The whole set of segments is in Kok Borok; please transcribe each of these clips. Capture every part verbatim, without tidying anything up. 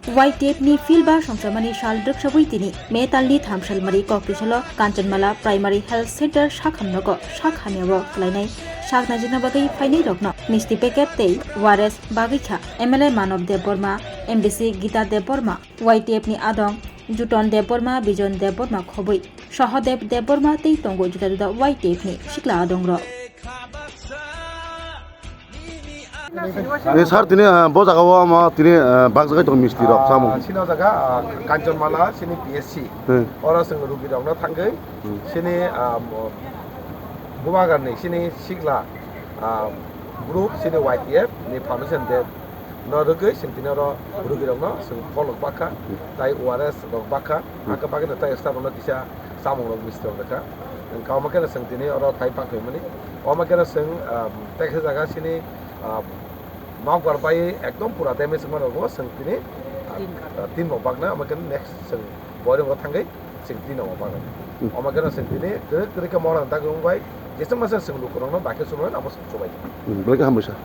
Y T F ni phil ba songchamani sal drwksabwi tini May talni thamsal mari Kokbisalo Kanchanmala Primary Health Center sakhamnogo sak hamyao kwlainai sak naijwkna bagwi phainairokno misti packet tei O R S bagwi kha M L A Manob Debbarma, M D C Gita Debbarma, Y T F ni adong Juton Debbarma, Bijon Debbarma khobwi Sahadev Debbarma tei tongo juda juda Y T F ni sikla adongrok. Eh, sir, tini, ah, bo jaga o ama tini, ah, bak jaga tong misti rok samung. Ah, sini o jaga, ah, Kanchanmala, sini P S C. Hmm. Oro chwng rugi rok no thangwi, Hmm. sini, ah, mo-, Bubagarni sini sikla, ah, group sini Y T F ni foundation day no rwgwi chwng tini oro rugi rok no chwng pholok bakha, Hmm. tai O R S rok bakha, Hmm. hakhe bagwi no tai staff rok no kisa samung rok misti rok rwkha. Wngkha omo khe no chwng tini oro tai bakhaimani. Omo khe no chwng, ah, tekhe jaga sini, ah, Nokbar bai ekdom pura damage wngmano bo chwng tini, ah, tin rok bakna, omo khe next chwng boirok thangwi chwng tin rok bakna. Hmm. Omo khe chwng tini kwrwi kwrwi khe morang dagwi wngbai, jesa masa chwng lukurokno bakhe chumui abo chwng chubai. Hmm, belai khe hambai sir.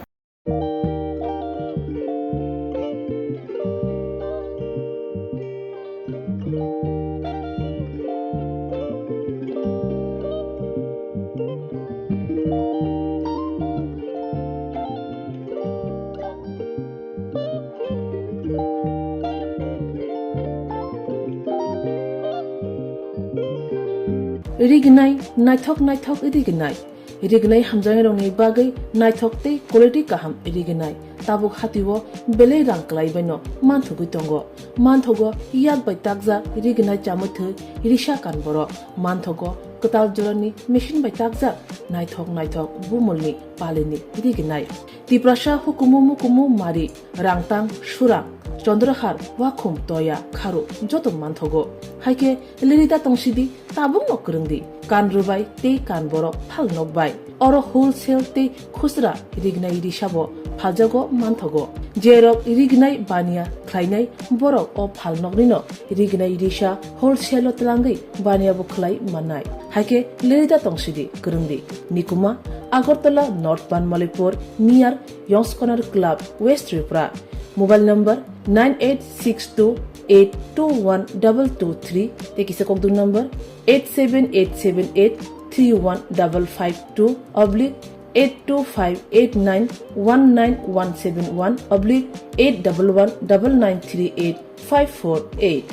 Rignai, naithok naithok rignai. Rignai hamjaknairokni bagwi naithok tei quality kaham rignai. Tabuk hatio belai rang kwlaibaino manthogwi tongo. Manthogo yak bai takjak rignai chamwi thwi risa kan borok. Manthogo kwtal jorani machine bai takjak naithok naithok bumulni palini rignai. Tiprasa hukumu mukumu mari, Rangtang, Surang, Chondrahar, Wakhum, Toya, Kharu joto manthogo. Haikhe lirida tongsidi, tabukno kwrwngdi. Kan rwbai tei kan borok phal nokbai. Oro wholesale tei khusra rignai risabo phaljago manthogo. Jerok rignai baniya khlainai borok o phalnoknino rignai risa wholesale-o twlangwi baniya bo khlai mannai. Haikhe lirida tongsidi kwrwngdi. Nikuma, Agartala North Banmalipur, near Yongskonar Club, West Tripura. Mobile number nine eight six two eight two one double two three tei kisa kokdung number eight seven eight seven eight three one double five two oblique eight two five eight nine one nine one seven one oblique eight double one double nine three eight five four eight.